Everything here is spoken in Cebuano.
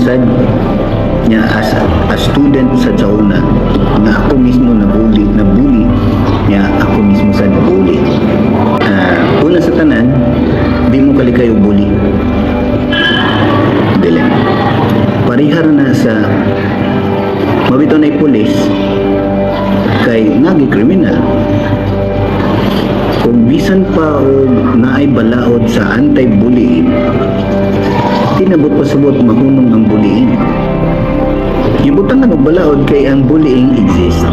sad nya as a student sa Jauna nga ako mismo nabully, nabully nya ako mismo sa nabully. Una sa tanan, di mo kalikay og bully. Dili. Parihar na sa mabito na pulis kay nagi kriminal. Kung bisan pa og naay balaod sa anti-bullying, tinabot pasabot mahunong ang bullying. Gibutangan og balaod kay ang bullying exist.